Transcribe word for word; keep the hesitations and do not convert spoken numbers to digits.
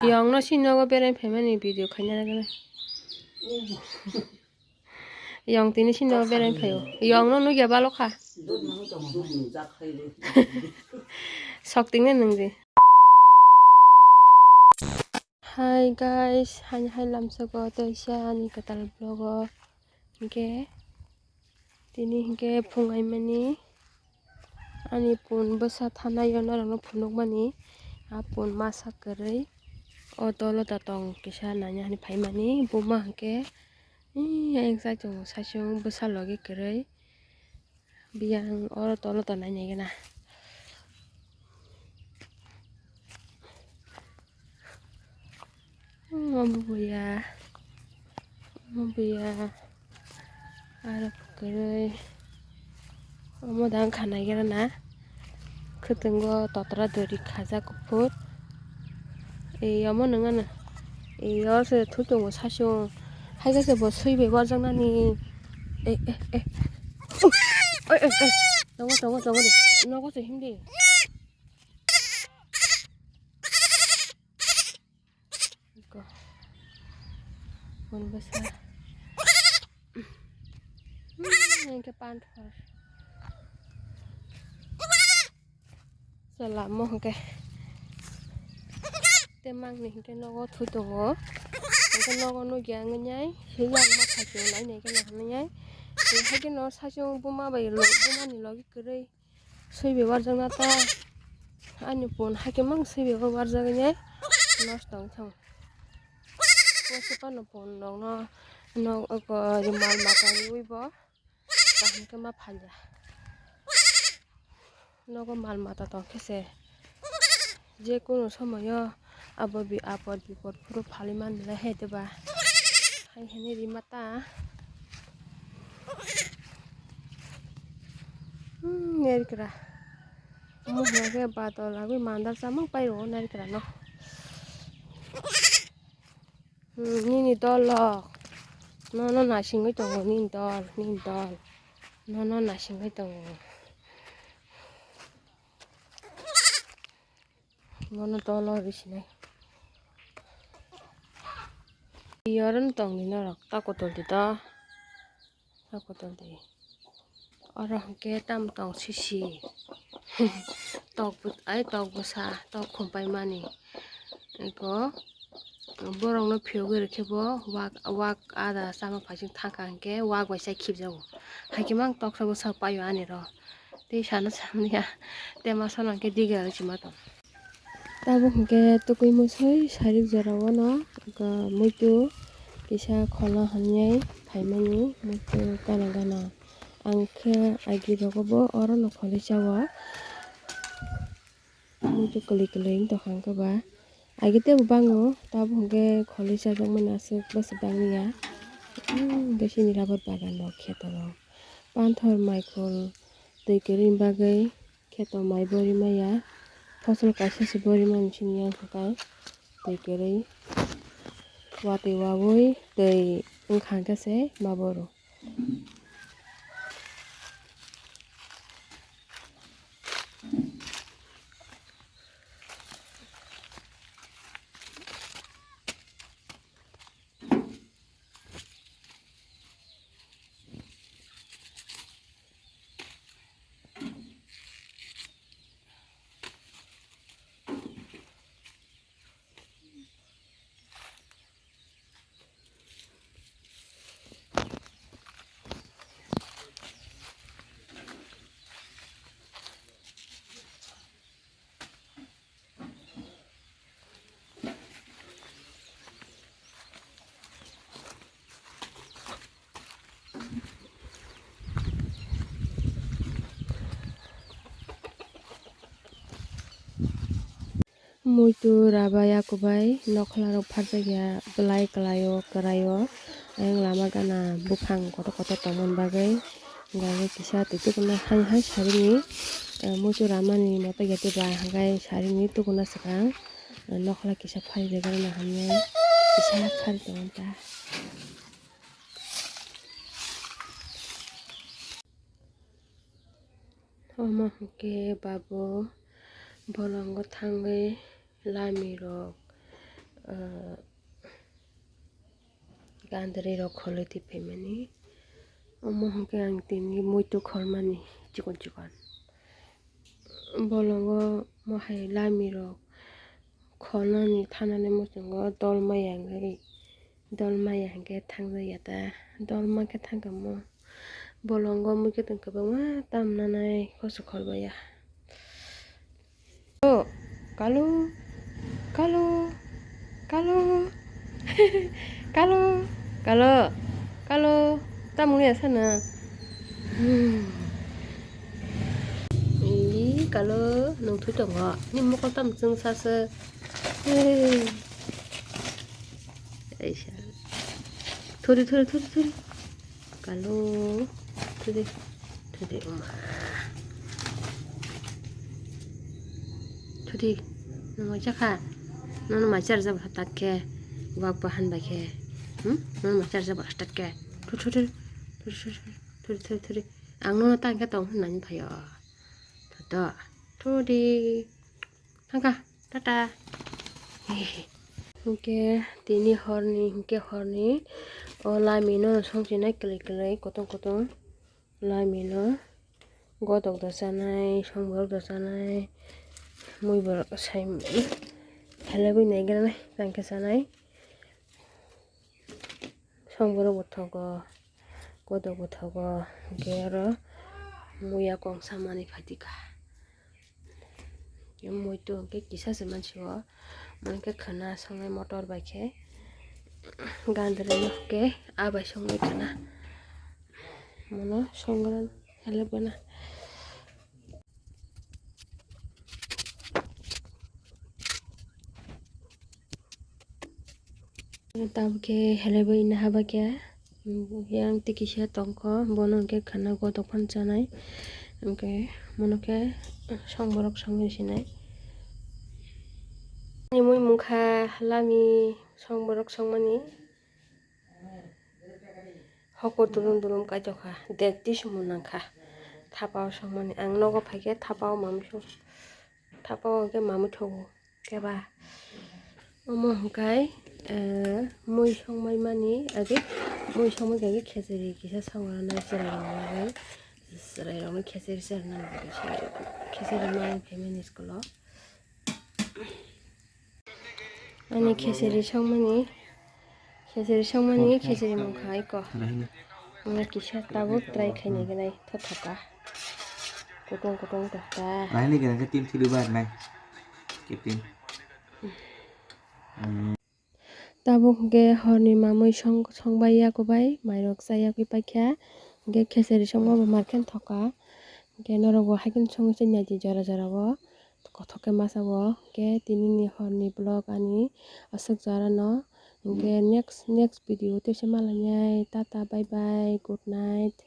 Yong no sini nogo berai phaimani video khaina nagana. Yong tini sini nogo berai phaio. Yong no nugya balo kha. Sok tingna nungdi. Hi guys, hani hai lamsogo teisa ani kwtal vlogo. Hinkhe tini hinkhe phung aimani ani pun bwsa thanaio norokno phunukmani. A pun masa kwrwi o dolo da tong kisa naina hani phaimani buma hinkhe. Ee, ayang sai tongo, saichung bwsa logi kwrwi. Biyang oro tolo tonai nai gana. Omo buya. Omo buya. Aro kwrwi. Omo dang khanai gana na. Khwtwngo totra dori khajak kuphur. Ei, omo nung ano. Ei, o se thwi tongo sasung. Hai khe se bo swi bai warjaknani. Ei, ei, ei. Oi, oi, oi. Tongo, tongo, tongo de. Nogo se himdi. Iko. Bun bwsa. Hmm, yang ke panthor. Salamo hwnkhe. Temangni hwnkhe nogo thwi tongo. Hwnkhe nogo nugya wngwi nai. Siyang ma thachio nai nai khe nahannai nai. Haikhe no sachio buma bai lo, bumani logi kwrwi. Swi bai warjakna ta. Ani pun haikhe mang swi bai warjagwi nai. Nosto wng thang. Poso phano pun nokno, nok, oko, mal mata riwi bo. Kaham khe ma phalya. Nogo mal mata tong khe se, je kunu somoyo abo bi apot bipot phuru phalwi man le he de ba. Hai hini ri mata. Hmm, nerikra. Omo hwnkhe bato lagwi mandar chamang pai rwo nerikra no. Hmm, nini dol rok. Nono nasingwi tongo, nini dol, nini dol. Nono nasingwi tongo. Nono dol rw sinai. Yoro no tongdi norok, ta kotol di to. Ta kotol di. Oro hwnkhe tam tong sisi. Tok bw-, ai tok bwsa, tok khum paimani. Eko borokno phiyogwi rwkhe bo wak, wak ada chama phaising thangkha hinkhe wak bai sai khibjago. Haikhe mang toksa bwsa paio ani ro. Tei sana samya, tei masa no hinkhe diga rw sima tong. Tabuk hinkhe tukui musui sarik jora o no, eko muitu kisa khola hamyai phaimani muitu gana gana. Ang khe agi rogo bo oro no kholi chao. Muitu kwlwi kwlwi wng tongkha hwnkhe ba. Agi tei bo bango, tabuk hwnkhe kholi chajakmani aswk bwswk bangya. Hmm, hwnkhe chini rabar bagan rok kheto rok. Panthor maikhol twi kwrwini bagwi kheto mai bori maya. Phosol kaisa se bori mani chini yang hwnkhe twi kwrwi watwi wawi twi wngkha hwnkhe se ma boro. Muitu rabai akubai nokhla rok pharjakya bwlai kwlaio kwraio, ayang lama gana buphang kotor kotor tongmani bagwi gari kisa twi tukuna hai hai sarini, eh, muitu ramani moto ya tei ba hwnkhe sarini tukuna swkang, eh, nokhla kisa phari rwgwlana hamya kisa phari tongmani ta. Omo hwnkhe babo bolongo thangwi lamirok, ah, gandri rok kholwi twi phaimani. Omo hwnkhe ang tini muitu khormani chikon chikon. Bolongo mohai lami rok kholnani thanani muchungo dol maya wngwi, dol maya hwnkhe thangjakya ta, dol mankhe thangkha mo. Bolongo muikwthwng kwbangma tam nanai koso kholbaya. Kalu, kalu, kalu, kalu, kalu, kalu, tamung ya sana. Hmm. Ih, kalu, nung thui tongo. Ni mokol tam chwng sa se. Hey. Aisa. Thuri, thuri, thuri, thuri. Kalu. Thudi. Thudi, uma. Thudi. Nung mai chakha. Nono mai charjak bwkha tak khe. Wak bahan bai khe. Hmm? Nono mai charjak bwkha tak khe. Thu, thu, thu. Thu, thu, thu, thu, thu. Ang nono tang khe tong hwn nani phaio. Thudi. Thangkha, tata. Hinkhe tini horni, hinkhe horni o lami no songchinai kwlwi kwlwi, kutung kutung lami no godok da chanai, songborok da chanai, mui borok sai helebwi nai gana nai tangkhe chanai. Songborok bo thogo, kodok bo thogo, hwnkhe oro muya kongsa manwi phaikha. Muitu hwnkhe kisa se mansi o, hwnkhe khwna songnai motor bai khe, gandrino hwnkhe a bai songnai khwna. Mono songrwna helebgana. Tabuk khe helebwi ina haba khe, yang twi kisa tongkho, bono hwnkhe khwna godok phano chanai, hwnkhe mono khe songborok songwi sinai. Ani mui mungkha lami songborok songmani. Hokor dulum dulum kaitokha, dek tisumung nangkha. Thapao songmani ang nogo phaikhe thapao mamwi song, thapao hwnkhe mamwi thogo keba. Omo hwnkhe, eh, mui songmai mani age, mui songmani age khecheri kisa songrwnai chwrairokni bagwi, chwrairokno khecheri chernani bagwi, khecheri manwi phaimani school o. Ani khecheri songmani, khecheri songmani, khecheri mungkha iko. Mane kisa tabuk try khainai gwnai thothoka. Kutung kutung tokta. Laini gwnang khe team thwiluba rwnai. Captain. Tabuk hwnkhe horni mamwi song-, songbai yakubai, mairok cha yakwi paikha. Hwnkhe khecheri songma bo markhe thokha. Hwnkhe norokbo haikhe songwi se naidi jora jorao. Kothok khe masa o. Hwnkhe tinini horni vlog ani aswk jorano. Hwnkhe next, next video o teisa malainai. Tata, bye bye, good night.